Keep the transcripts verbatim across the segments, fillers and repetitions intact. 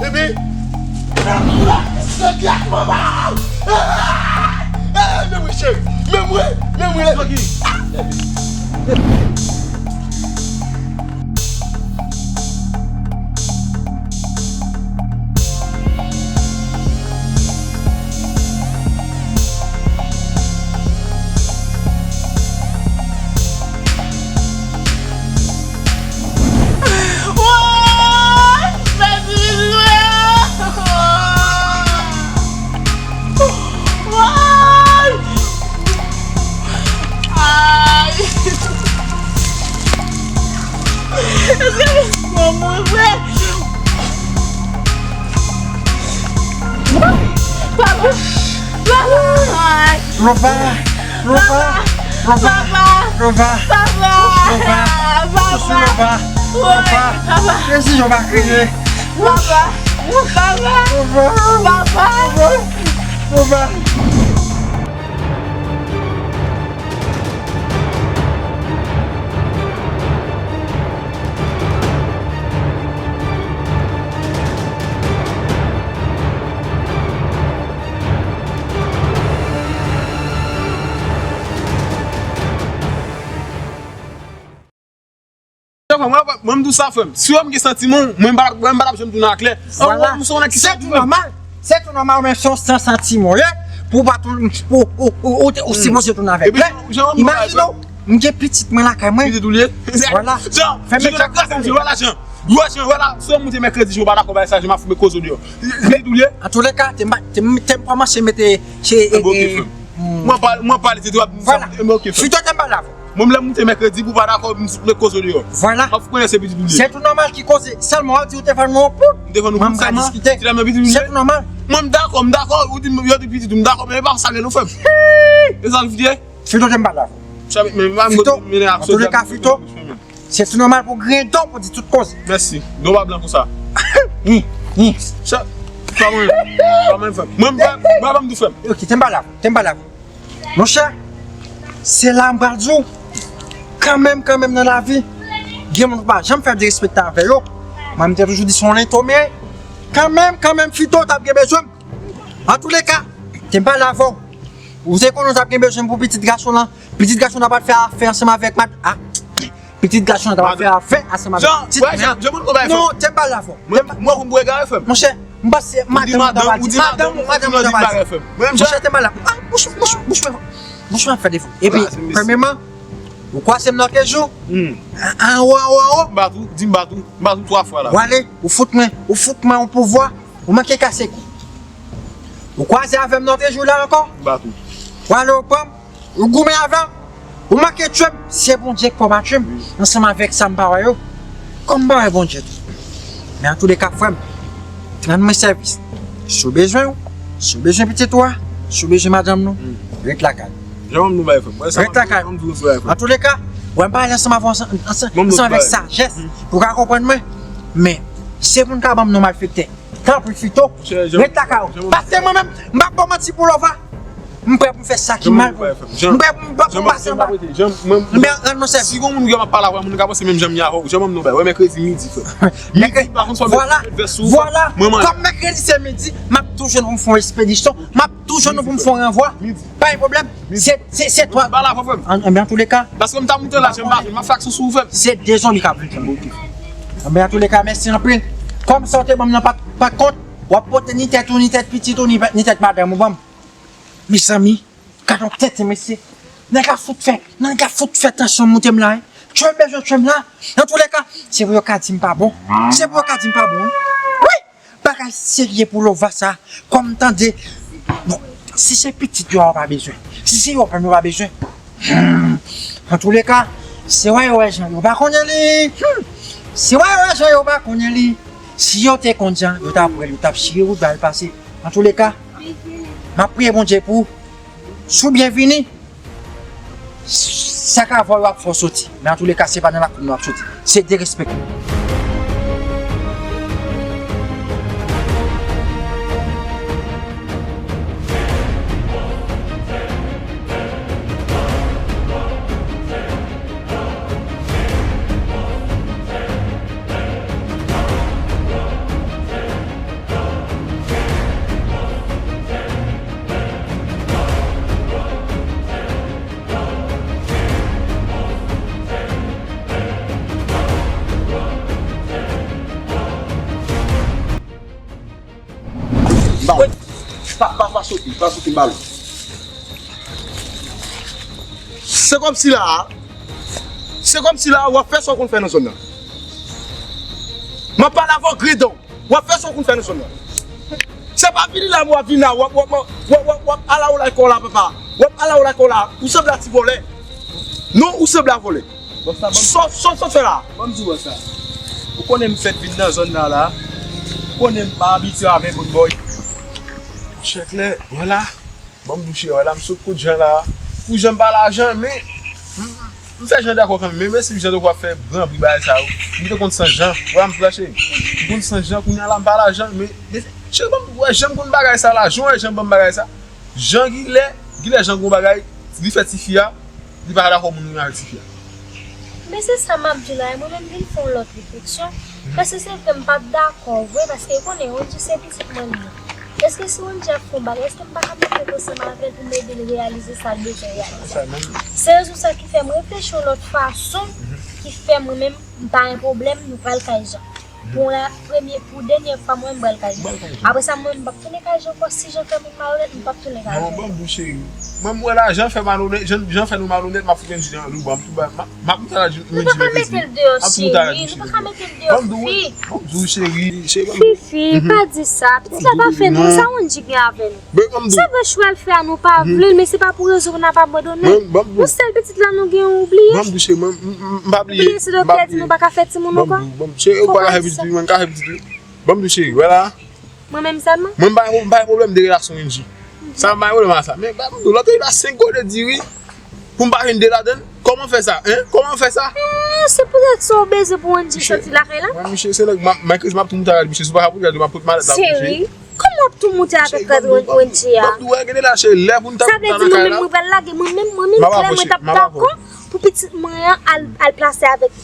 Epi, men mwen, cheri, men mwen, men mwen. Woy! Mèsi, mèsi, mèsi. Woy! Ay! Èske mwen mouri vre? Papa! Papa! Ay! Lova! Lova! Lova! Papa! Lova! Papa! Lova! Papa! Lova! Woy! Lova! Papa! Mèsi, Lova, kriye! Papa! Papa! Lova! Papa! Lova! Lova! Mwen, mwen, mwen, m di w sa, frè m. Si w wè m gen santiman, mwen, m pa, mwen, m pa t ap janm di w nan klè. Vwala. Se tou nòmal. Se tou nòmal, men se yon san santiman w ye. Pou w pa tou, pou, ou, ou, ou, ou sipoze tounen avèk klè. Imajine w, m gen pitit mwen lakay mwen. Pitit ou l ye? Vwala. Jan, Fèmen Jan, chak Jan, vwala, Jan. Wè, Jan, vwala. Si w moute mèkredi, Jan, w pa dakò bay sa, Jan, m ap foume koze w deyò. Pitit ou l ye? An tou le ka, te m pa, te m, te m kòmanse mete, se, e, bon, ok, e, frè m. Mwen pa, mwen pale, se tou, vwala. Ok, frè m. Fito te m pale avè w. Mwen, lè m moute mèkredi, pou w pa dakò, m met koze w deyò. Vwala. M ap foume se pitit ou l ye. Se tou nòmal ki koze. Sèlman, w ap di w te vann mwen yon poud. M te vann yon poud sèlman. M ap diskite. Se tèlman pitit ou l ye. Se tou nòmal. Mwen, m dakò, m dakò. Ou di m, yo di pitit ou, m dakò, men e pa sa vle nou fè m. E sa l ye. Fito te m pale avè w. Sa, men, men, men, Fito, men, an tou le ka, Fito, se tou nòmal pou griyen dan w pou di tout koze. Mèsi. Non, pa blan konsa. Hi, hi. Sa, pa mwen, pa mwen, frè m. Mwen, mwen, mwen, pa m di frè m. Ok, te m pale avè w. Te m pale avè w. Monchè, se la m pral di w, kanmenm, kanmenm nan lavi, gen moun ou pa janm fè derespekte avè yo. Mwen, m te toujou di se yon lento m ye. Kanmenm, kanmenm, Fito, w t ap gen bezwen m. An tou le ka, te m pale avè w. Ou te konnen w t ap gen bezwen m pou pitit gason lan. Pitit gason lan pa t fè afè ansanm avèk mad-, a, pitit gason an ta pral fè afè ansanm avèk pitit mwen an. Non, te m pale avè w. Mwen, mwen, mwen, mwen egare, frè m. Monchè, m panse madanm ou ta pral di, madanm ou, madanm ou ta pral di. Monchè, te m pale avè w. Ah, bouch, bouch, bouch mwen, bouch mwen ap fè defo. Epi, premyèman, ou kwaze m nan kèk jou. An, an, ou, ou, ou. M bat ou, di m bat ou, m bat ou twa fwa la. Ou ale, ou fout mwen, ou fout mwen yon pouvwa, ou manke kase kou. Ou kwaze avè m nan kèk jou la ankò. M bat ou. Ou ale, ou pran m. Ou goumen avè m, ou manke tchwe m, se Bondye k fè w pa tchwe m, ansanm avèk sa m pa wè yo. Kòm m pa wè Bondye tou. Men an tou le ka, frè m, rann mwen sèvis. Si w bezwen w, si w bezwen pitit ou a, si w bezwen madanm nou, ret lakay. Jan m di w bay, frè m. Ret lakay. An tou le ka, wè m pale ansanm avè w, ansanm, ansanm avèk sajès, pou w ka konprann mwen. Men, se pou n ka ban m non malfektè. Tanpri, Fito, ret lakay ou. Paske mwen menm, m p ap ba w manti pou Lova. M prè pou m fè sa ki mal pou ou. M prè pou m, m prè pou m pase anba. Men, rann mwen sèvis. Si gon moun ki ap pale avè w, moun ka panse menm jan m ye avè w. Jan m non bay. Wè, mèkredi midi, frè. Midi, pa konn sa, vwala, vwala. Kòm mèkredi se midi, m ap tou jwenn pou m fè yon ekspedisyon, m ap tou jwenn pou m fè yon ranvwa. Pa gen pwoblèm. Se, se, se twa. Ba la, frè m. An, an, men an tou le ka. Paske m ta moute la, jan m pa, m ap fè aksyon sou ou, frè m. Se de zonbi k ap vin fè m. Ok. An, men an tou le ka, mèsi anpil. Kòm sa w te ban m nan pa, pa kont, w ap pote ni tèt ou, ni tèt pitit ou, ni, ni tèt madanm ou ban m. Mezanmi, gad yon tenten, mesye. Nèg la fout fè, nèg la fout fè tansyon monte m la, wi. Tchwe m bezwen tchwe m la. An tou le ka, se pou yo ka di m pa bon. Se pou yo ka di m pa bon, wi. Wi! Bagay serye pou Lova sa. Kòm tande, bon, si se pitit yo a, yo pa bezwen. Si se yo menm yo pa bezwen. Hmm. An tou le ka, se wè yo wè jan yo pa konnen li. Hmm. Se wè yo wè jan yo pa konnen li. Si yo te konn jan, yo t ap wè l, yo t ap chire wout ba l pase. An tou le ka, m ap priye Bondye pou ou. Si w byen vini, sa k avè w yo ap fè w soti. Men an tou le ka, se pa nan lakou nou ap soti. Se derespekte. Pa, pa, pa soti, pa soti, m pa lwen. Se kòmsi la a, se kòmsi la a, w ap fè sa w konn fè nan zòn nan. M ap pale avè w gredan, w ap fè sa w konn fè nan zòn nan. Se pa vini la, w ap vin la, w ap, w ap, w ap, w ap, w ap ala w lakòl la, papa. W ap ala w lakòl la, ou sanble a ti vòlè. Non, ou sanble a vòlè. Bòs la, ban m, sa, sa, sa fè la? Ban m di w sa. Ou konnen m fèt vin nan zòn nan la. Ou konnen m pa abitye avè moun bòy. Chèk lè, vwala. Ban m di w cheri, vwala, m sot kot Jan la. Pou Jan m pa lajan, men m, m fè Jan dakò kanmenm. Men mèsi Jan te w ap fè gran bri bagay sa yo. M te konn san Jan. Vwala, m flache. M konn san Jan, kounye a la m pa lajan, men, men cheri, ban m wè Jan m konn bagay sa la. Jan wè Jan ban m bagay sa. Jan gilè, gilè Jan gon bagay, li fè tifi a. Li pa dakò moun vin avèk tifi a. Men se sa m ap di w la, e mwen menm vin fè yon lòt refleksyon. Paske se vre m p ap dakò vre, paske ou konnen Wendy se pitit mwen li ye. Èske si Wendy ap fè yon bagay, èske m pa ka mete ansanm avè l pou m ede l reyalize sa l bezwen reyalize? Se rezon sa ki fè m reflechi yon lòt fason, ki fè mwen menm m pa gen pwoblèm, nou pral kay Jan. Pou la premye, pou dènyè fwa, mwen, m pral kay Jan. Apre sa, mwen, m p ap tounen kay Jan ankò. Si Jan fè moun malonèt, m p ap tounen kay Jan. Non, ban m di w cheri. Mwen, m wè la, Jan fè malonèt, Jan, Jan fè nou malonèt, m ap fout Wendy nan lou, ban m tou ba, m ap, m ap moute a Wendy. Nou pa ka mete l deyò, cheri. Nou pa ka mete l deyò, fi. Ban m di w, ban m di w, cheri. Cheri, ban m di w. Fifi, pa di sa. Pitit la pa fè nou, sa Wendy gen avè nou? Se vre, chwa l fè a, nou pa vle l, men se pa pou rezon pou n ap abandone l. Nou sèl pitit la nou gen, ou bliye? Ban m di w cheri, mwen, m, m, m pa bliye. Ou bliye si doktè di nou pa ka fè timoun ankò? Ban m di w, ban m di w cheri, ou pa ka fè pitit wi, mwen ka fè pitit wi. Ban m di w cheri, wè la. Mwen menm sèlman? Mwen m pa, m pa gen pwoblèm de relasyon Wendy. Sa m pa gen pwoblèm a sa. Men ban m di w, lòt la se gode diri. Pou m pa jwenn de ladann, kòman fè sa, en? Kòman fè sa? Eh, se poutèt sa w bezwen pou Wendy soti lakay la? Mwen, misye, se nèg, m ap, m ap tou moute avè l, misye, si w pa ka pou gade, m ap pot malèt la pou misye. Cheri, kòman w ap tou moute avèk rad Wendy a? Ban m di w, gade la, cheri, lè pou n ta lakay la. Sa vle di mwen menm mwen pral lage, mwen menm, mwen menm, klè mwen t ap dakò pou pitit mwen an al, al plase avèk,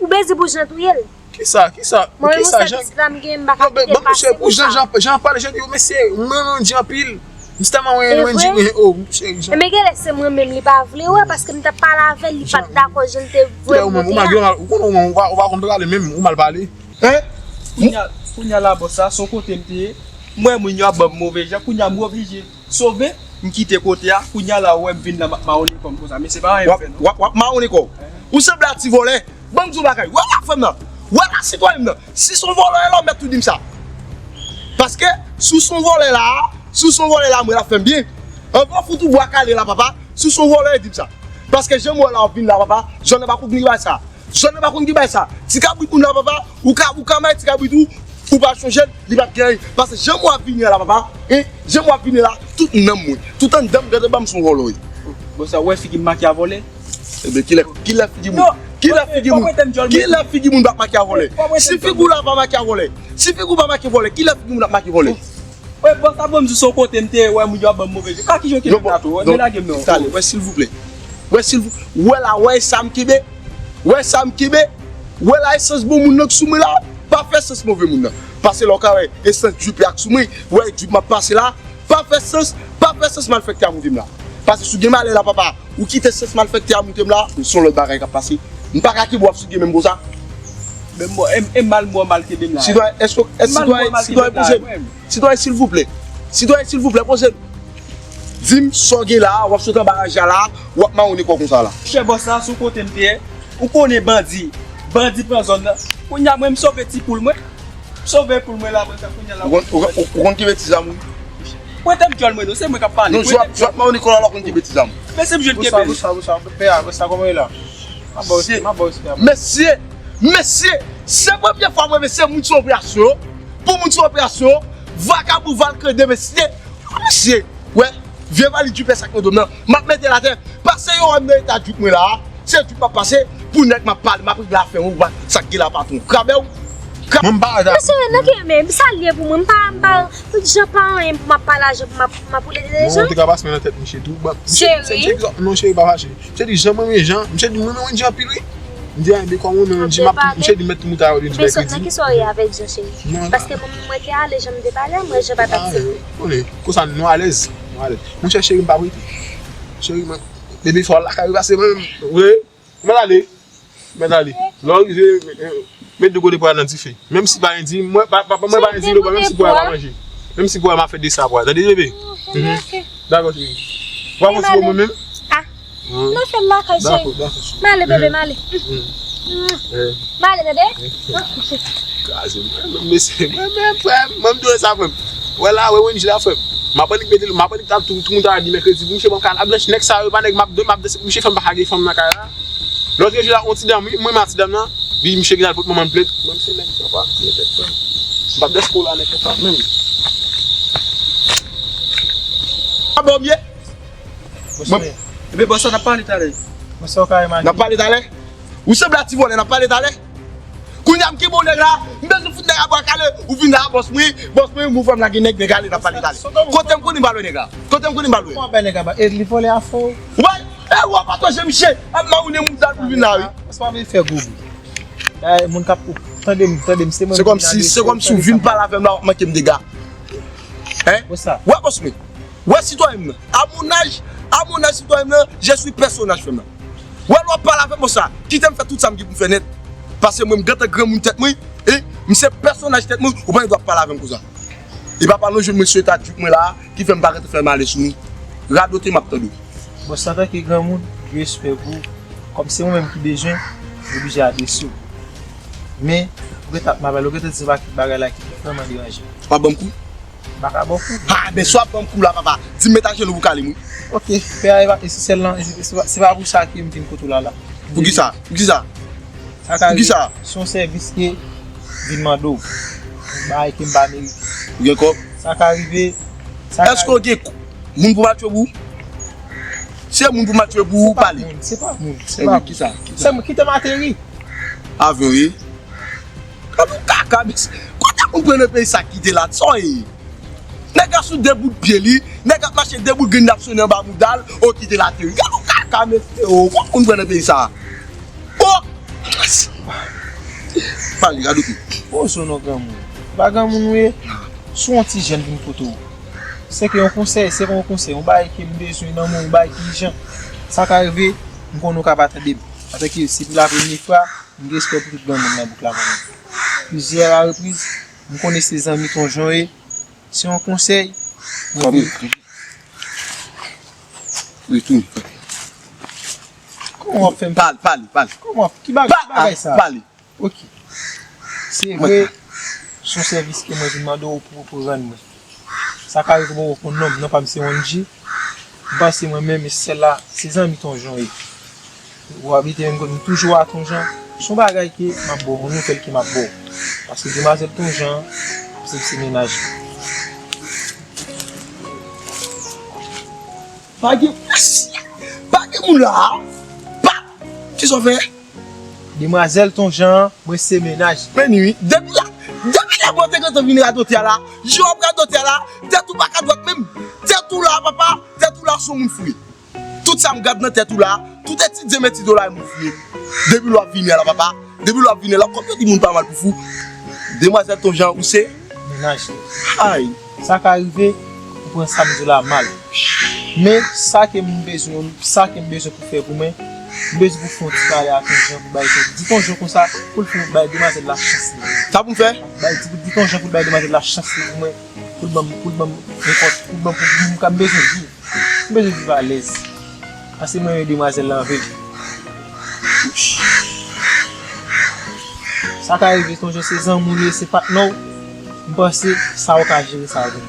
ou bezwen pou Jan touye l? Kisa, kisa, kisa Jan? Mwen menm, se pitit la m gen, m pa ka kite l pase konsa. Jan, Jan pale, Jan di, yo, mesye, mwen renmen Wendy anpil. M tèlman renmen Wendy, men, oh, cheri, Jan. Enben, genlè se mwen menm li pa vle wè, paske m t ap pale avè l, li pa t dakò, jan l te vle monte a. Ou konnen ou menm, ou pa, ou pa konn pale menm, ou mal pale. Hein? Kounye a, kounye a la, bòs, sa, se yon kote m te ye. M wè moun yo ap ban m move jan, kounye a m oblije sove, m kite kote a, kounye a la ou wè m vin la m ap mawone kò m konsa, men se pa anyen m fè non. W ap, w ap mawone kò w. Ou sanble a ti vòlè. Ban m di w bagay, wè la fanm nan, wè la sitwayèn nan, si se yon vòlè la, ou mèt tou di m sa. Paske, si w se yon vòlè la, si w se yon vòlè la, mwen la fè m byen. Anvan w fout ou bwa kale la, papa, si w se yon vòlè, di m sa. Paske jan m wè la, w ap vin la, papa, jan nan pa konn ki bagay sa. Zòn nan pa konn ki bay sa. Ti kabrit moun la, papa, ou ka, ou ka may ti kabrit ou, ou pa chonje l, li p ap gen anyen. Paske jan mwen ap vini la, papa, hein, jan mwen ap vini la, tout nanm mwen, tout anndan m, gade anba m se yon vòlò ye. Bon, sa, ou wè figi m make a vòlè? Ebyen, kilè, kilè figi moun, kilè figi moun, kilè figi moun p ap make a vòlè? Si figi w la pa make a vòlè, si figi w pa make vòlè, kilè figi moun ap make vòlè? Wè, bòs la, bon, m di w se yon kote m te ye, wè, moun yo ap ban m move je. Ka ki jan w kenbe m la tou? Wè, men lage m non. Talè, wè, silvouplè. Wè, silvou-, wè la, wè sa m kenbe. Wè sa m kenbe. Wè la, esans bon moun nan k sou mwen la. Pa fè esans move moun nan. Paske lè w ka wè esans drip la k sou mwen, wè drip m ap pase la. Pa fè esans, pa fè esans malfektè a monte m la. Paske si w gen malè la, papa, ou kite esans malfektè a monte m la, se yon lòt bagay k ap pase. M pa ka kenbe w ap sou pye menm konsa. Men m, e, e mal mwen mal kenbe m la. Sitwayen, èske, èske sitwayen, sitwayen poze m? Sitwayen, silvouplè. Sitwayen, silvouplè, poze m. Di m sa w gen la a, w ap sot anba raj la la, w ap mawone kò w konsa la. Chè bòs la, sou kote m te ye, ou konnen bandi, bandi pran zòn nan. Kounye a mwen, m sove ti poul mwen. M sove poul mwen la, mwen, sa kounye a la. Ou konn, ou konn, ou konn kenbe ti zam, wi. Pwente m djòl mwen non, se mwen k ap pale. Non, jwèt, jwèt mawoni kò la, w konn kenbe ti zam. Men se m jwenn kenbe. Bòs la, bòs la, bòs la, kòman e la? M ap ba w respè, m ap ba w respè. Mesye, mesye, se premye fwa mwen, mesye, moun sou operasyon. Pou moun sou operasyon, vakabon Valkande, mesye. Mesye, wè, vye valiz jipè sa k nan do m nan. M ap mete l atè. Pase yo wè m nan eta jip mwen la. Se jip m ap pase. Pou nèg m ap pale, m ap regle afè w. Sa k gen la patwon. Krabè w. Mesye, nan ki men, sa l ye pou mwen? M pa, m pa, jan pa anyen pou m ap pale a jan pou m ap, pou m ap woule deja. Non, ou te ka pase men nan tèt misye tou. Misye, misye, non, cheri, pa fache. Misye di, jan mwen renmen jan, misye di, mwen renmen Wendy anpil, wi. M di, a, enben, kòm ou renmen Wendy, m ap, misye di, mèt tout moutay yo devan mèkredi. Nan ki sòrye avèk jan, cheri? Paske mwen, mwen te ale, jan m te pale a, mwen, jan pa t aksepte. Konnen, konsa, nou alèz, nou alèz. Monchè, cheri, m p ap rete. Cheri, mwen, bebe, fò w al lakay ou, pase mwen menm, wi. Ou mèt ale. Mèt ale. Lè w rive, met de kote pwa nan dife. Menm si pa gen di, mwen, pa, pa, mwen pa gen di, menm si pwa pa manje. Menm si pou wè m ap fè de sa pou wè. Tande, bebe? Mhm. Dakò, cheri. W ap fè ti pou mwen menm? Ah. Non, fè m lakay, cheri. Dakò, dakò, cheri. M ale, bebe, m ale. M ale, tande? Kraze m. Mwen menm, frè m, mwen m dwe sa, frè m. Wè la, wè, wè, m jila, frè m. M ap annik mete, m ap annik ap tou, tout moun ta di mèkredi pou misye ban m kal a blanch, nèg sa yo pa nèg m ap, m ap, misye fè m pa ka gen fanm nan kay la. Lòt jou la, yon ti dam, wi, mwen, ma ti dam nan, di misye gen al pot manman l plent. Mwen, se nèg sa pa, se nèg sa. M p ap dèske w la, nèg sa, menm. A bon, byen? Mwen, epi, bòs, n ap pale talè. N ap pale talè? Ou sanble a ti vòlè, n ap pale talè? Kounye a m kenbe w nèg la, m bezwen fout nèg la bwa kale, ou vin la, bòs mwen, bòs mwen, move m lage nèg, nèg ale, n ap pale talè. Kote m konnen m pa lwe nèg la? Kote m konnen m pa lwe? Kòman bay nèg la ba? E li vòlè a fò. Wè, e ou pa twò jè misye, ap mawounen mouda l pou vin la, wi. Bòs pa vle fè gwo bri. Dayè, moun k ap tande m, tande m, se mwen. Se kòmsi, se kòmsi ou vin pale avè m la, w ap manke m dega. Hein? Wè, bòs mwen. Wè, sitwayen m nan. À mon âge, à mon âge, sitwayen m nan, je suis personnage, frè m nan. Wè, lè w ap pale avè m konsa, kite m fè tout sa m gen pou m fè nèt. Paske mwen, m gentan granmoun tèt mwen, e m se pèsonaj tèt mwen, ou pa gen dwa ap pale avè m konsa. E pa pa non jwenn mwen sou eta djouk mwen la, ki fè m pa gentan fè m ale sou nou. Radote m ap tande w. Bòs, antanke granmoun, gen respè pou ou. Kòm se mwen menm ki bezwen, m oblije adrese w. Men, ou gentan ap mal pale, ou gentan di se pa kèk bagay la ki vrèman deranje m. W ap ban m kou? M pa ka ba w kou. Ha, men si w ap ban m kou la, papa, di m met ajenou pou kale m, wi. Ok, pè a, e pa, e se sèl lan, e se, se pa, se pa pou sa ke m vin kote w la, la. Poukisa? Poukisa? Sa ka rive, se yon sèvis ke vin mande w. Yon bagay ke m pa merite. Ou gen kòb? Sa ka rive, sa ka rive. Èske w gen k-, moun pou matche pou ou? Se moun pou matche pou ou, pale. Se pa moun, se pa moun, se pa moun. Kisa? Kisa? Se moun, kite m ateri. Avyon, wi. Gad yon kaka, mesye. Kote moun pran nan peyi sa kite la? Sa w ye? Nèg la sou de bout pye li, nèg ap mache de bout grenn ap sonnen anba mouda l, o kite l ateri. Gad yon kaka, mesye, o. Kote moun pran nan peyi sa? O! Pale, gad yon kou. Poze w non, granmoun. Pa granmoun ou ye? Si w yon ti jèn vin kote w. Se ke yon konsèy, se pa yon konsèy, yon bagay ke m bezwen nan men w, yon bagay ki ijan. Sa ka rive, m konnen w ka pa tande m. Antanke se pou la premye fwa, m gen respè pou tout granmoun nan bouk la, granmoun. Plizyè la repriz, m konnen se zanmi Ton Jan w ye. Se yon konsèy. Mwen vle. Retounen. Kòman w ap fè m? Pale, pale, pale. Kòman w ap, ki bagay, ki bagay sa? Pale. Ok. Se vre, se yon sèvis ke mwen vin mande w pou, pou rann mwen. Sa ka rive mwen konn non m, non pa m se Wandji. M panse mwen menm e sèl la, se zanmi Ton Jan w ye. Ou abite menm kote, m toujou a Ton Jan. Se yon bagay ke m ap ba w, yon nouvèl ke m ap ba w. Paske demwazèl Ton Jan, se, se mennaj li. Pa gen, pa gen moun la. Pa, kisa w fè? Demwazèl Ton Jan, mwen se mennaj. Men wi, depi la, depi lè mwen te gentan vin radote a la, jan w ap radote a la, tèt ou pa ka dwat menm. Tèt ou la, papa, tèt ou la sou moun fouye. Tout sa m gad nan tèt ou la, tout etidye m etidye w la, e moun fouye. Depi lè w ap vini a la, papa, depi lè w ap vini a la, kòm yo di moun pa mal pou fou. Demwazèl Ton Jan, ou se? Mennaj li. Ay. Sa ka rive, ou pran sa m di w la mal. Men, sa ke m bezwen, sa ke m bezwen pou fè pou mwen, m bezwen pou fè yon ti pale a Ton Jan pou bay Ton, di Ton Jan konsa, pou l fè, bay demwazèl la chans li. Sa pou m fè? Bay, di, di Ton Jan pou l bay demwazèl la chans li pou mwen, pou l ban m, pou l ban m nenpòt, pou l ban m, pou m ka m bezwen viv. M bezwen viv alèz. Paske mwen renmen demwazèl la anpil. Sa ka rive, Ton Jan se zanmi w li ye, se patnè w. M panse sa ou ka jere sa vre.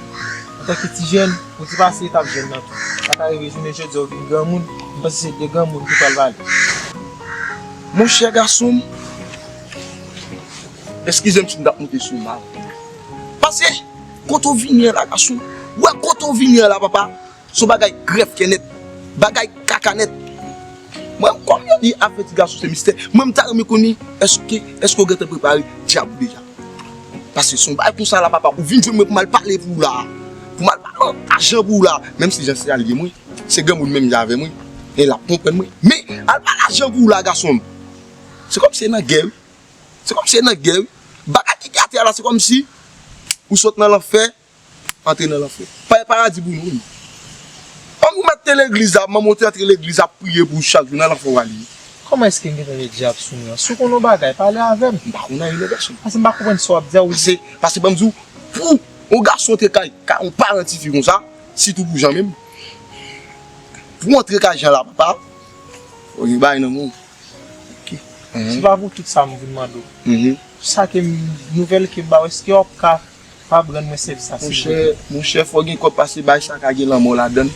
Antanke ti jèn, ou depase etap jèn nan tou. Sa ka rive jounen jodi a ou vin granmoun, m panse se de granmoun ki pral pale. Monchè gason m, eskize m si m t ap monte sou mal. Paske kote w vini an la gason m, wè kote w vini an la papa, se yon bagay grèf kè nèt, bagay kaka nèt. Mwen, kòm yo di afè ti gason se mistè, mwen m ta renmen konnen èske, èske w gentan prepare dyab ou deja? Paske se yon bagay konsa la papa, ou vin jwenn mwen pou m al pale pou ou la. Pou m al pale ajan pou ou la. Menm si jan se alye mwen, se granmoun menm li avè mwen. E l ap konprann mwen. Men, al pale ajan pou ou la gason m. Se kòmsi se nan gè wi. Se kòmsi se nan gè wi. Bagay ki gate a la, se kòmsi ou sot nan lanfè, antre nan lanfè. Pa, paradi pou nou wi. Kòm ou mèt te legliz la, manman w te antre legliz ap priye pou ou chak jou, nan lanfè w ale. Kòman èske m gentan gen dyab sou mwen an? Si w konn yon bagay, pale avè m. M pa konn anyen non gason. Paske m pa konprann sa w ap di a, ou di. Paske, paske ban m di w, pou Yon gason antre kay, kay yon paran tifi konsa, sitou pou Jan menm. Pou antre kay Jan la, papa, fò gen bagay nan men w. Ok. Mhm. Se pa pou tout sa m vin mande w. Mhm. Sa ke m, nouvèl ke m ba w, èske w ap ka pa rann mwen sèvis la, silvouplè? Monchè, monchè, fò gen kòb pase bagay sa ka gen lanmò ladan l.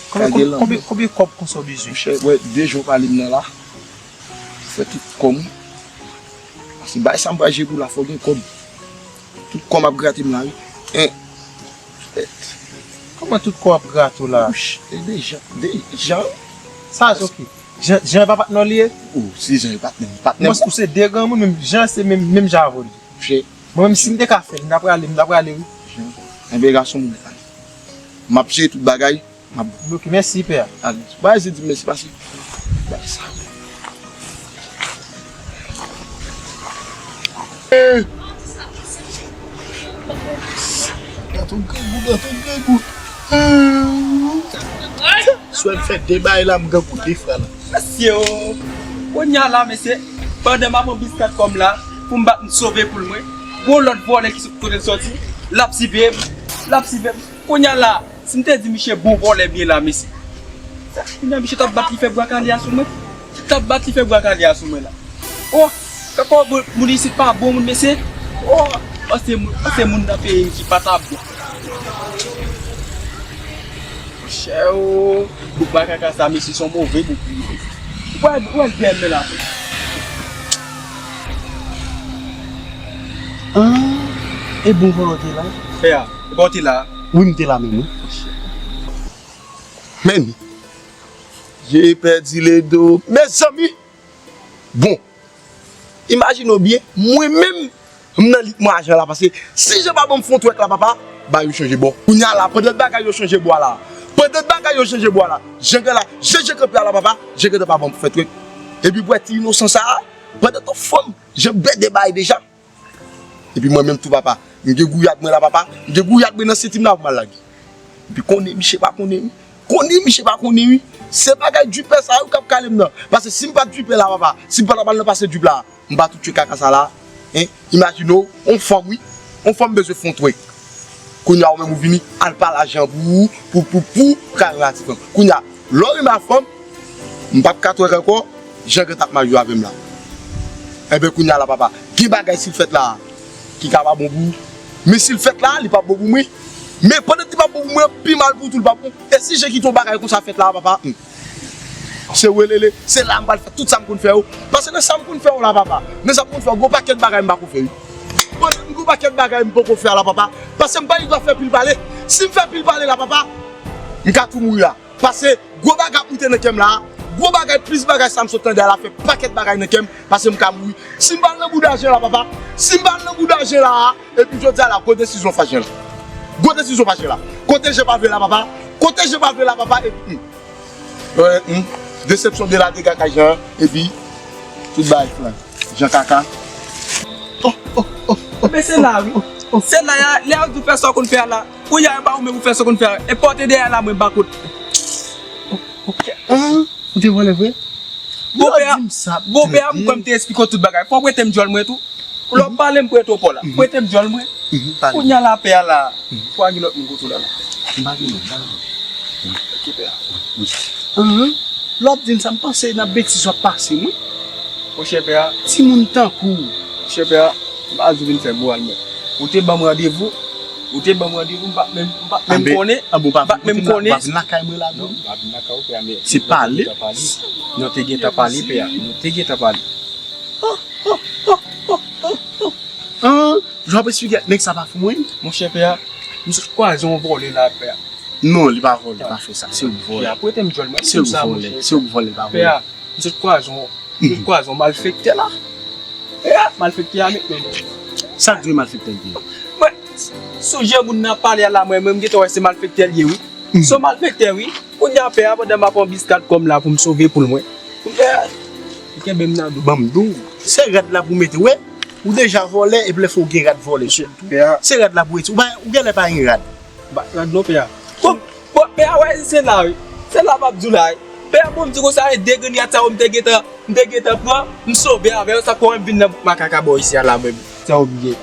Konbyen, ka gen lanmò. Konbyen, konbyen kòb konsa w bezwen? Monchè, wè, de jou w pale m nan la. Fè tout kòm. Paske bagay sa m pral jere pou la, fò gen kòb. Tout kòm ap grate m la, wi. En. Kòman tout kòm ap grate w la? Monchè, e de Jan, de Jan. Sa, se ok. Jan, Jan e pa patnè w li ye? O, si Jan e patnè m, patnè m. Mwen, ou se de granmoun, menm Jan se menm, menm jan avè w li. Monchè. Mwen menm, si m te ka fè l, m ta prale, m ta prale, wi. Jan. Enben, gason m, m ap jere tout bagay. M ap bloke. Mèsi, pè a. Ale. Bay, se di mèsi, pase. Bay sa. Eh. Gato grangou, gato grangou. Swè m fè de bay la, m grangou de fwa la. Mesye o, kounye a la, mesye, pandan m ap pran biskat kòm la, pou m bat m sove poul mwen, gon lòt vòlè ki sot kote l sòti, l ap sive m, l ap sive m. Kounye a la, si m te di misye bon vòlè m ye la, mesye. Sa, kounye a misye t ap bat li fè bwa kale a sou mwen. T ap bat li fè bwa kale a sou mwen la. Oh, kako moun, moun isit pa bon moun, mesye. Oh, panse moun, panse moun nan peyi m ki pa ta bon. Monchè o, bouk makaka sa, mesye, se yon move bouk li ye. Ou wè, ou wè l bèl men la. Ah, e bon vòlè w te la? Pè a, e bon w te la? Wi, m te la menm, wi. Men, j'ai perdu le dos. Mezanmi! Bon, imajine w byen, mwen menm, m nan lit mwen a Jan la, paske si Jan pa ban m fon twèk la, papa, bagay yo chanje bò. Kounye a la, pandan bagay yo chanje bò a la, pandan bagay yo chanje bò a la, Jan gen la, Jan, Jan kanpe a la, papa, Jan gentan pa ban m fè twèk. Epi pou wè ti inosan sa a, pandan tout fanm, Jan bède bagay deja. Epi mwen menm tou, papa, m gen gouyad mwen la, papa, m gen gouyad mwen nan senti m la pou m al lage. Epi konnen misye pa konnen wi. Konnen misye pa konnen wi. Se bagay dwipè sa yo k ap kale m nan. Paske si m pa t dwipè la, papa, si m pa t ap al nan pase dwip la, m pa t tchwe kaka sa la. Hein? Imajine w, on fanm wi. On fanm bezwen fè on twèk. Kounye a ou menm ou vini, al pale a Jan pou, pou, pou, pou, pou ka renmen a ti fanm. Kounye a, lè w renmen a fanm, m p ap ka twèk ankò, Jan gentan ap mache avè m la. Enben, kounye a la, papa, gen bagay si l fèt la, ki ka pa bon pou ou. Men si l fèt la, li p ap bon pou mwen. Men pandan li p ap bon pou mwen, pi mal pou ou tou, li p ap bon. E si Jan kite yon bagay konsa fèt la, papa, hmm. Se welele, se la m pral fè tout sa m konn fè yo. Paske nan sa m konn fè yo la, papa, nan sa m konn fè yo, gon pakèt bagay m pa ko fè yo. Bon, gon pakèt bagay m poko fè a la, papa. Paske m pa gen dwa fè pil pale. Si m fè pil pale la, papa, m ka tou mouri la. Paske gwo bagay ap moute nan kè m la. Gwo bagay, plis bagay sa m sot tande a la fè pakèt bagay nan kè m. Paske m ka mouri. Si m pa al nan bouda Jan la, papa. Si m pa al nan bouda Jan la, epi jodi a la, gwo desizyon fè Jan la. Gwo desizyon fè Jan la. Kote Jan pa vle la, papa. Kote Jan pa vle la, papa. Epi, hmm. Wè, hmm. Desepsyon de la dega kay Jan, epi tout bagay flan. Jan kaka. Oh, oh, oh, oh. Men se la, wi. Se la, ya, lè yo di w fè sa w konn fè a la. Kounye a, e pa ou menm ou fè sa w konn fè a. E pote dèyè la, mwen ba kout. Hein? Ou te vòlè vre? Bonpè a, bonpè a, m kwè m te esplike w tout bagay. Fò w prete m djòl mwen tou. Lè w ap pale, m prete w pa w la. Prete m djòl mwen. Kounye a la, pè a la. Fò a gen lòt moun kote w la la. M pa gen lòt, m pa gen lòt. Ok, pè a. Lè w ap di m sa, m panse nan betiz w ap pase m wi. Monchè pè a. Timoun tankou w. Monchè pè a, m pa di w vin fè moral mwen. Ou te ban m randevou. Ou te ban m randevou, m pa t menm, m pa t menm konnen. M pa t menm konnen. Ou pa vin lakay mwen la non. M pa vin lakay ou pè a, men se pale. Nou te gentan pale pè a. Nou te gentan pale. An, jan w ap esplike nèg sa pa fou mwen. Monchè pè a, m sot kwaze yon vòlè la pè a. Non, li pa vòlè, li pa fè sa. Se ou k vòlè. Pè a, prete m djòl mwen. Se ou k vòlè, se ou k vòlè, li pa vòlè. Pè a, m sot kwaze yon, m sot kwaze yon malfektè la. Pè a, malfektè a met men. Sa k di malfektè l te ye? Mwen, sou jan moun nan ap pale a la, mwen, mwen, m gentan wè se malfektè l ye wi. Se yon malfektè wi. Kounye a pè a, pandan m ap pran biskat kòm la pou m sove poul mwen. Kounye a, li kenbe m nan do. Ban m di w, se rad la pou mete, wè. Ou deja vòlè, epi lè fè w gen rad vòlè sou ou tou. Pè a. Se rad la pou retire. Ou pa, ou genlè pa gen rad. M pa t rad non, pè a. Bon, bon, pè a, wè, se la, wi. Se la m ap di w la, wi. Pè a, bon, m di w konsa, e de grenn rad sa yo m te gentan, m te gentan pran, m sove avè yo, sa k fè w wè m vin nan bouk makaka bò isi a la, menm. Sa yo m gen.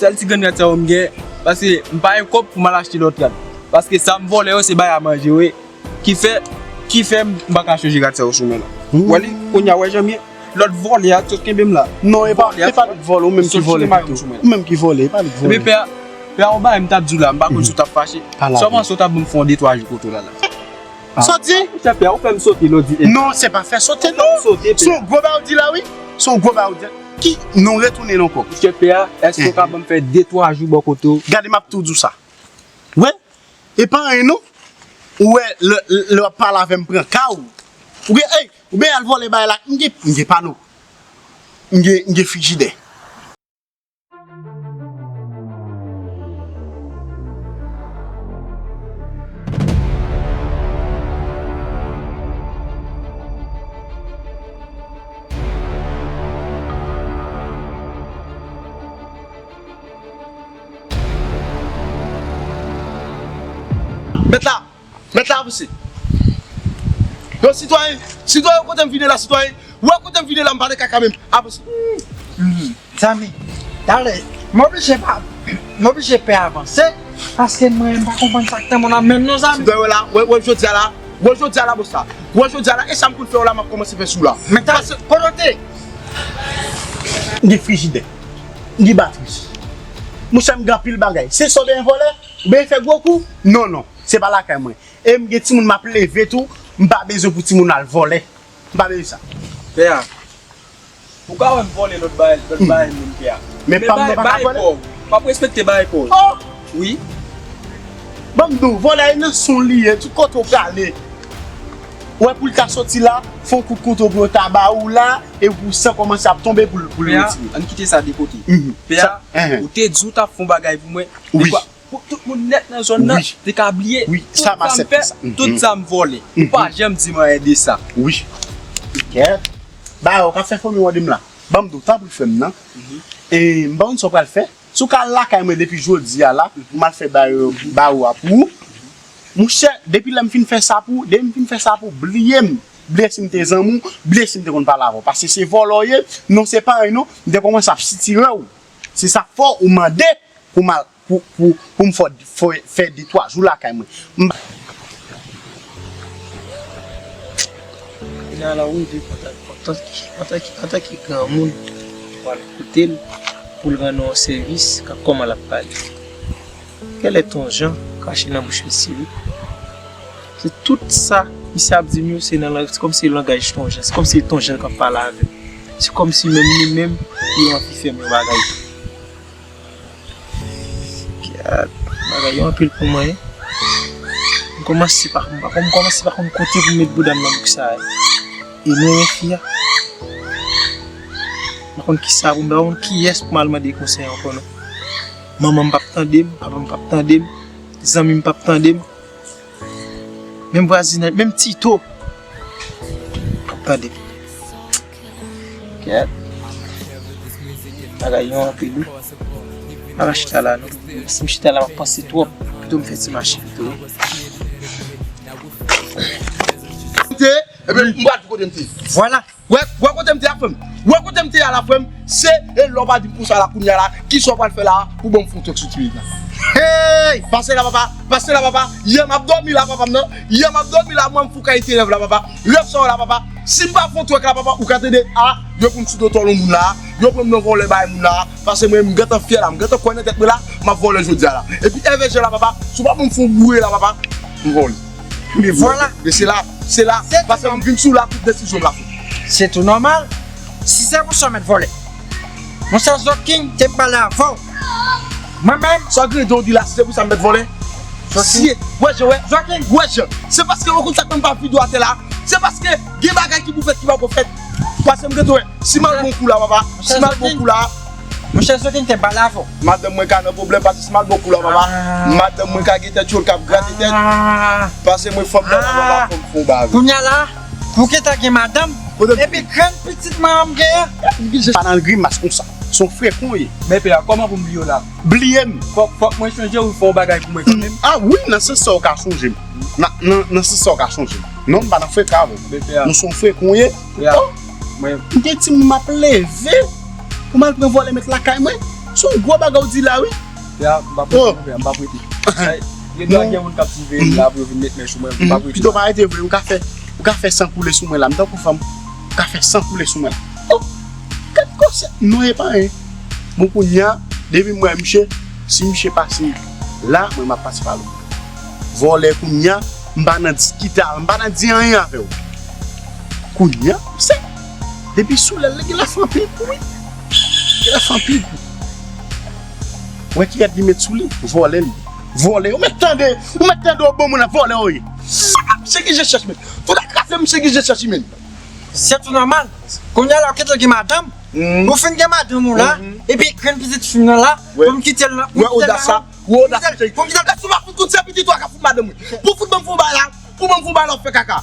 Sèl ti grenn rad sa yo m gen, Paske m pa gen kòb pou m al achte lòt rad. Paske sa m vòlè yo, se bay a manje yo ye. Ki fè, ki fè m pa ka chanje rad sa yo sou mwen la. Ou wè li, kounye a, wè jan m ye. Lòt vòlè a, sot kenbe m la. Non, e pa, e pa li k vòlè, ou menm ki vòlè pito. Ou menm ki vòlè, e pa li k vòlè. Ebyen, pè a, pè a, yon bagay m t ap di w la, m pa konn si w t ap fache. Sòlman si w t ap ban m fè yon de twa jou kote w la la. Soti! Monchè pè a, ou fè m sote lòdi. Non, se pa fè sote, non. Se yon gwo bagay ou di la, wi. Se yon gwo bagay ou di. Ki, non, retounen l ankò. Monchè pè a, èske w ka ban m fè de twa jou bò kote w? Gade, m ap tou di w sa. Wè, e pa anyen, non. Ou wè, lè, lè w ap pale avè m, pran ka w. Oubyen, ey, oubyen al vòlè bagay la. M gen, m gen pano. M gen, m gen frijidè. Mèt la! Mèt la, avanse. Yo, sitwayen, sitwayen, kote m vini la, sitwayen? Ou wè kote m vini la, m pa nan kaka menm. Avanse. Zanmi, talè, m oblije pa, m oblije pè avanse, paske mwen, m pa konprann sa k tan moun ap menm non, zanmi. Sitwayen, wè la, wè, wè jodi a la, wè jodi a la, bòs la. Wè jodi a la, e sa m konn fè w la, m ap kòmanse fè sou la. Men talè, kote w te? M gen frijidè. M gen batri. Monchè, m gen anpil bagay. Se sa w bezwen vòlè? Ou bezwen fè gwo kou? Non, non. Se pa lakay mwen. E m gen timoun m ap leve tou, m pa bezwen pou timoun al vòlè. M pa bezwen sa. Pè a, ou ka wè m vòlè lòt bagay, lòt bagay moun pè a. Men pa m nan pa ka vòlè. M ap respekte bagay pa w. Oh! Wi. Ban m di w, vòlè nan son li ye, tout kote w prale. Ou wè pou l ta soti la, fè yon kout kouto pou yo ta ba ou la, e pou san kòmanse ap tonbe pou l, pou l retire. Pè a, ann kite sa de kote. Pè a, ou te di w t ap fè yon bagay pou mwen. Wi. Pou tout moun nèt nan zòn nan te ka bliye tout sa m fè, tout sa m vòlè. Ou pa janm di m anyen de sa. Wi. Kèt. Ba yo ka fè fanmi w di m la. Ban m di w, tanpri frè m nan. E m pa konn sa w pral fè. Si w ka al lakay mwen depi jodi a la, m al fè ba yo, ba yo a pou ou. Monchè, depi lè m fin fè sa pou ou, depi m fin fè sa pou ou, bliye m. Bliye si m te zanmi w, bliye si m te konn pale avè w. Paske se vòlè w ye, non se pa anyen non, m te kòmanse ap sitire w. Se sa k fè w mande pou m al pou, pou, pou m fè, fè, fè de twa jou lakay mwen. M pa. Kounye a la, ou rive kontak mwen. Antanke, antanke, antanke granmoun, ou al koute l pou l rann ou yon sèvis, gad kòman l ap pale. Kèlè ton jan krache nan bouch misye wi. Se tout sa misye ap di m yo, se nan lang, se kòmsi se langaj ton jan, se kòmsi se ton jan k ap pale avè m. Se kòmsi menm li menm, li anvi fè m yon bagay tou. Gad, bagay yo anpil pou mwen. M kòmanse pa, m pa, m kòmanse pa konn kote pou m met bouda m nan bouk sa a. E mwen renmen fi a. M pa konn kisa pou m, m pa konn kiyès pou m al mande konsèy ankò non. Manman m p ap tande m, papa m p ap tande m, zanmi m p ap tande m. Menm vwazinaj, menm Tito p ap tande m. Kèt. Bagay yo anpil wi. Pa ka chita la non. Si m chita la, m ap panse twòp. Pito m fè ti mache pito wi. Te, ebyen, m pral di kote m te. Vwala. Wè, wè kote m te a, frè m. Wè kote m te a la, frè m. Se, e lè w pa di m konsa la, kounye a la, kisa w pral fè la pou ban m fon twèk sou ti nèg la? Hey! Pase la, papa. Pase la, papa. Yè m ap dòmi la, papa m nan. Yè m ap dòmi la, mwen m fou kalite rèv la, papa. Rèv sa yo la, papa. Si m pa fon twèk la, papa, ou ka tande, a, yo pou m sou do tòl moun la, yo pran m nan vòlè bay moun la. Pase mwen, m gentan fyè la, m gentan kwè nan tèt mwen la, m ap vòlè jodi a la. Epi èvè jè la, papa, si w pa ban m fon boure la, papa, m vòlè. Men vwala. Men se la, se la, paske m vin sou la, tout desizyon m la fè. Se tou nòmal. Si se pou sa w mèt vòlè. Monchè Zòking, te pale avè w. Mwen menm. Sa w gen dwa di la, si se pou sa m mèt vòlè? Zòking. Si, wè jan, wè. Zòking. Wè jan. Se paske ou konn sa k fè m pa vide w atè la. Se paske gen bagay ki pou fèt, ki pa ko fèt. Paske m gen dwa, si m al bon kou la, papa. Si m al bon kou la. Monchè Zòking te pale avè w. Madanm mwen ka nan pwoblèm, paske si m al bon kou la, papa. Madanm mwen ka gen tèt cho, l k ap grate tèt. Paske mwen fanm nan, papa, fò m fè yon bagay. Kounye a la, pou w gentan gen madanm, epi grenn pitit manman m genyen. Pa nan grimas konsa. Se yon frekan w ye. Men pè a, kòman pou m bliye w la? Bliye m. Fòk, fòk mwen chonje ou fè yon bagay pou mwen kanmenm. A wi, nan sans sa w ka chonje m. Nan, nan, nan sans sa w ka chonje m. Non, m pa nan frekan avè w. Men pè a. Nou se yon frekan w ye. Pè a. M gen timoun m ap leve pou m al pran vòlè met lakay mwen. Se yon gwo bagay w di la wi. Ya, m p ap rete, monchè, m p ap rete. Gen dwa gen moun k ap siveye m la pou yo vin met men sou mwen, m p ap rete. Pito pa rete vre, ou ka fè, ou ka fè san koule sou mwen la, m tankou fanm, ou ka fè san koule sou mwen la. Oh, gad kòsè, non, e pa anyen. Bon, kounye a, depi m wè misye, si misye pase la, mwen m ap pase pa lòt bò. Vòlè, kounye a, m pa nan diskita, m pa nan di anyen avè w. Kounye a, se, depi sou lèl, li gen lè fè anpil kou, wi. Gen lè fè anpil kou. Wè ki rad li met sou li, vòlè li. Vòlè, ou mèt tande, ou mèt tande, ou bon moun nan vòlè, ou ye. Sa misye ki je chèch, men. Tout a kraze misye ki je chèch, men. Se tou nòmal. Kounye a la, ou kite gen madanm, ou fin gen madanm ou la, epi grenn pitit fi m nan la, pou m kite l la, pou m kite l la. Wè odas la, wè odas misye. Pou m kite l la. Lè sou pa fout kout se pitit ou a ka fout madanm, wi. Pou fout ban m fon bagay la, pou ban m fon bagay la, w ap fè kaka.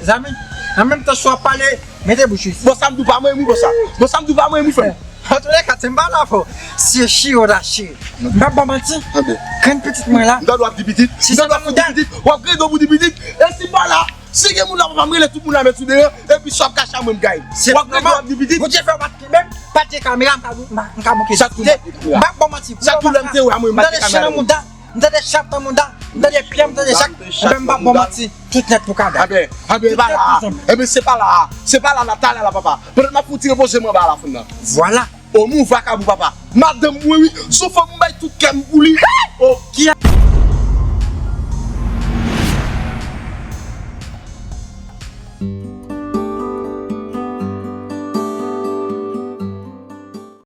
Zanmi, an menm tan si w ap pale, mete bouch ou isi. Bon, sa m di w pa mwen, wi, bon sa. Bon, sa m di w pa mwen, wi, frè m. Antoulèka, se m pa la fò. Se chiro da chiri. M p ap ba w manti. Grenn pitit mwen la. M tande w ap di pitit. M tande w ap di pitit. W ap grenn w pou di pitit. E si m pa la, si gen moun la, papa, m rele tout moun la met sou deyò. Epi sa w ap kache a mwen, m gaye. W ap grenn w ap di pitit. Bondye fè w pa t kenbe m, pa t gen kamera, m ka bou-, m ka, m ka bouke. Sa tou m pa t gen kamera. M p ap ba w manti. Sa tou lè m te wè a mwen, m pa t gen kamera. M tande chen nan mouda, m tande chap nan mouda, m tande pyè, m tande chak. Enben, m p ap ba w manti. Tout nèt pou kada. Enben, enben, se pa la. Enben, se pa la. Se pa la, la, talè la, papa. Pandan m ap fouti repoze m anba la fanm nan. Vwala. O, m yon vakabon, papa. Madanm mwen, wi. Se yon fanm m bay tout kè m pou li. O, ki